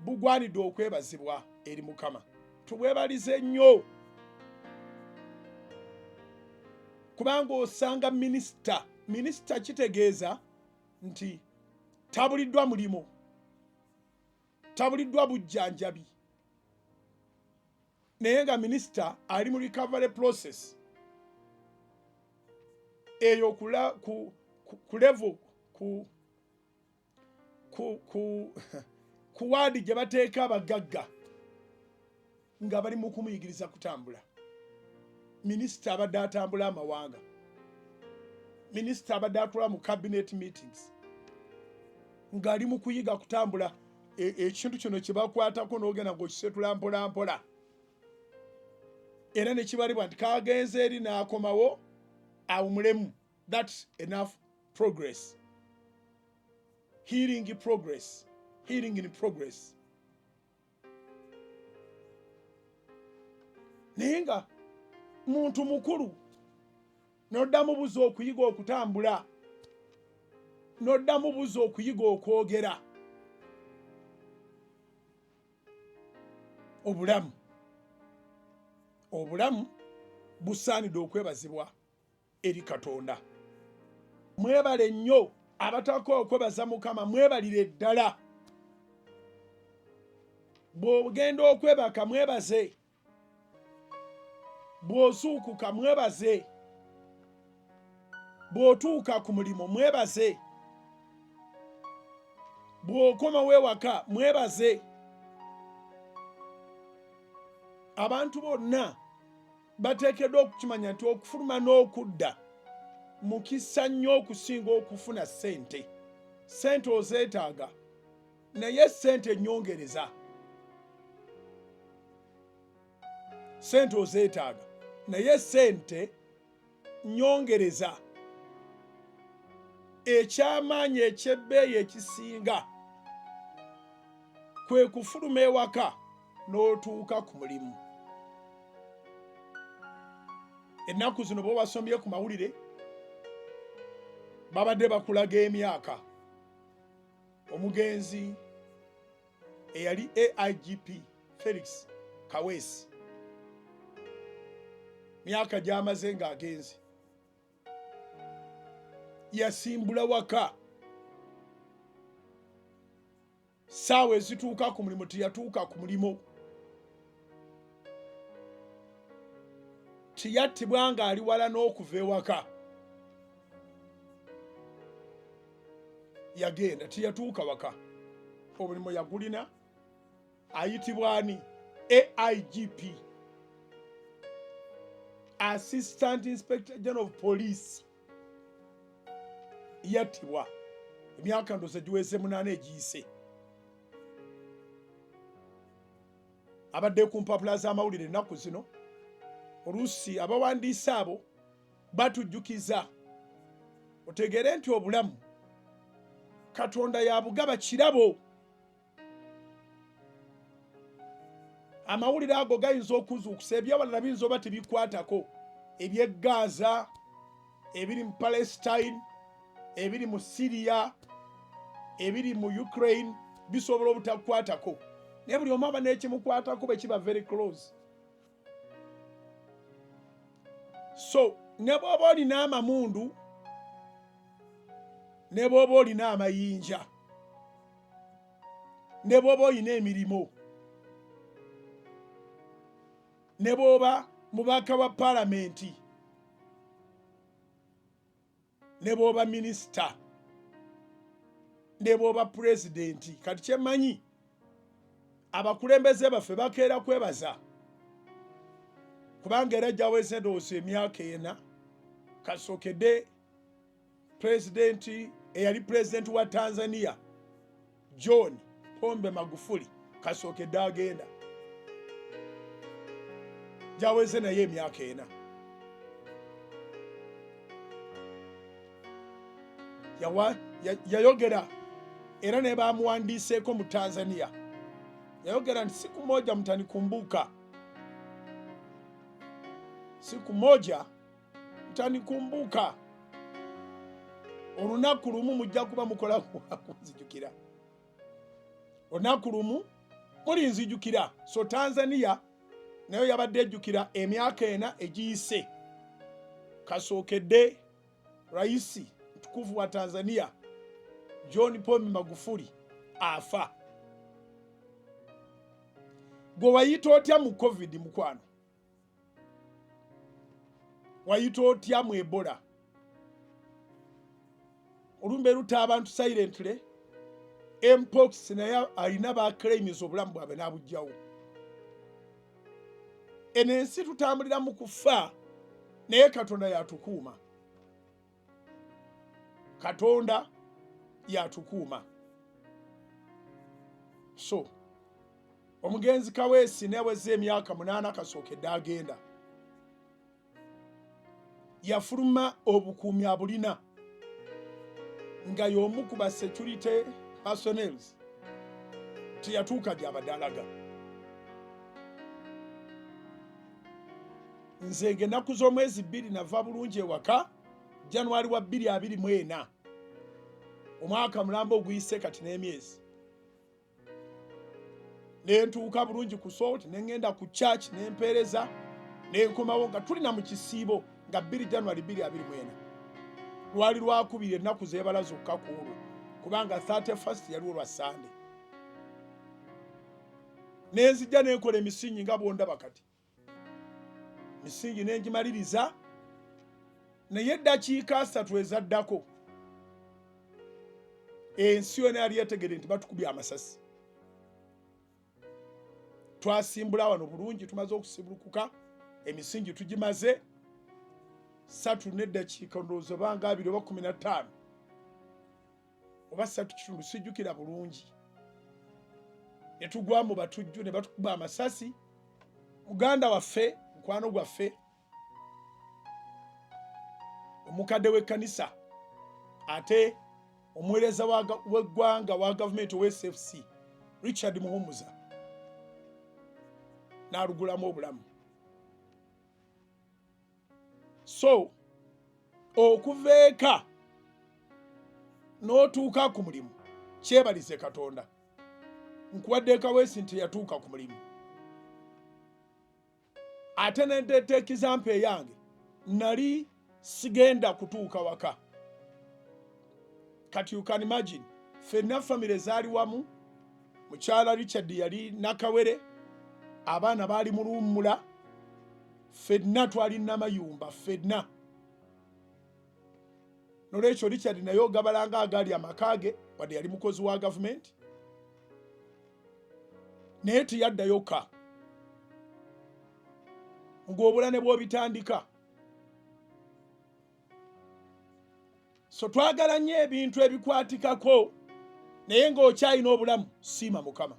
Bugwanidde okwebazibwa eri Mukama. Tubwebalize nnyo kubanga osanga minisita, minisita kitegeeza nti tabuliddwa mulimu, tabuliddwa bujjanjabi, naye nga minisita ali mu recovery process eyo ku level ku waadi gye bateeka abagagga nga bali mu kumuyigiriza kutambula. Minisita abadde atambula amawanga, minisita abadde atula mu cabinet meetings ng'ali mu kuyiga kutambula. Ekintu kino kye bakwatako n'ogenda ng'okisetula mpola mpola, era ne kibalibwa nti kagenze eri n'akomawo awumulemu. That's enough progress, healing progress, healing in progress. Naye nga muntu mukulu noddamu buza okuyiga okutambula, noddamu buza okuyiga okwogera. Obulamu busaanidde okwebazibwa eri Katonda. Mwebale nnyo abatako okwebaza Mukama, mwebalire ddala. Bw'ogenda okwebaka mwebaze, bw'ozuukuka mwebaze, bw'otuuka ku mulimu mwebaze, bw'okomawo ewaka mwebaze. Abantu bonna bateekeddwa okukimanya nti okufuluma n'okudda mukisa nnyo okusinga okufuna ssente. Ssente ozeetaaga, naye ssente ennyongereza. Ssente ozeetaaga, naye ssente nyongereza. Eky'amaanyi eky'ebbeeyi ekisinga kwe kufuluma ewaka n'otuuka ku mulimu. Ennaku zino bwe wasomye ku mawulire babadde bakulaga emyaka omugenzi eyali AIGP Felix Kaweesi myaka gy'amaze ng'agenze. Yasimbula waka saawa ezituuka ku mulimu teyatuuka ku mulimu, teyattibwa ng'ali wala n'okuva ewaka, yagenda teyatuuka waka. Omulimu yagulina. Ayitibwa ani? AIGP, Assistant Inspector General of Police. Yattibwa emyaka ndoza giweze 8 egiyise. Abadde ku mpapula z'amawulire ennaku zino. Oluusi abawandiisi abo batujjukiza otegeere nti obulamu Katonda yabugaba kirabo. Amawulire ago gayinza okuzuukusa ebyawalala biyinza oba tebikwatako, eby'e Gaza, ebiri mu Palestine, ebiri mu Syria, ebiri mu Ukraine bisobola obutakukwatako, naye buli omu aba n'ekimukwatako bwe kiba very close. So ne bw'oba olina amamundu, ne bw'oba olina amayinja, ne bw'oba olina emirimu, ne bw'oba mubaka wa palamenti, ne bw'oba minisita, ne bw'oba pulezidenti. Kati kyemmanyi abakulembeze baffe bakeera kwebaza, kubanga era gyaweze ndowooza emyaka 4 kasookedde pulezidenti eyali pulezidenti wa Tanzania John Pombe Magufuli kasookedde agenda gyaweze naye emyaka 4. Yayogera era ne bamuwandiiseeko mu Tanzania, yayogera nti siku moja mtanikumbuka, siku moja mtanikumbuka, olunaku lumu mujja kuba mukola kunzijukira, olunaku lumu Mulinzijukira. So Tanzania nayo yabadde ejjukira emyaka 4 egiyise. Kasookedde Raisi mtukufu wa Tanzania John Pombe Magufuli afa. Gwe wayita otya mu COVID mukwano? Wayita otya mu Ebola? Olumbe lutta abantu silently. Mpox naye alina ba claims obulamu bwabwe n'abugyawo. Eno ensi tutambulira mu kufa, naye Katonda yatukuuma. Katonda yatukuuma. So omugenzi Kaweesi neweza emyaka 8 kasookedde agenda. Yafuluma obukuumi abulina nga y'omu ku ba security personnels, teyatuuka gy'abadde alaga. Nze ng'ennaku z'omwezi 2 nava bulungi ewaka Januari wa 2024, omwaka mulamba oguyise kati n'emyezi. Nentuuka bulungi ku Salt, nengenda ku church nempeereza, nenkomawo nga tulina mu kisiibo nga 2 January 2024. Lwali lwakubiri ennaku zebala zokka ku olwo, kubanga 31 yaliwo lwa Sande. Nenzijja nenkola emisingi nga bwondaba kati, misingi nengimaliriza, naye eddakiika 3 ezaddako ensi yonna yali yetegedde nti batukubye amasasi. Twasimbula wano bulungi, tumaze okusimbulukuka, emisingi tugimaze 3 n'eddakiika ndowooza banga 2 oba 15 oba 3 kitundu, sijjukira bulungi. Ne tugwa mu batujju ne batukuba amasasi. Muganda waffe, mukwano gwaffe, omukadde w'ekkanisa ate omuweereza w'eggwanga wa gavumenti owa SFC Richard Muhumuza n'alugulamu obulamu. So okuva eka n'otuuka ku mulimu, kyebalize Katonda. Nkuwadde Kaweesi nti yatuuka ku mulimu. Ate nendeeta ekizampa eyange, nali sigenda kutuuka waka. Kati you can imagine, ffenna famire zaali wamu. Mukyala Richard yali nakawere, abaana baali mu luwummula, ffenna twali namayumba ffenna. Nolwekyo Richard naye ogabalanga agaali amaka ge, wadde yali mukozi wa gavumenti, naye teyaddayo ka ng'obula ne bw'obitandika. So twagala nnyo ebintu ebikwatikako, naye ng'okyalina obulamu, siima Mukama.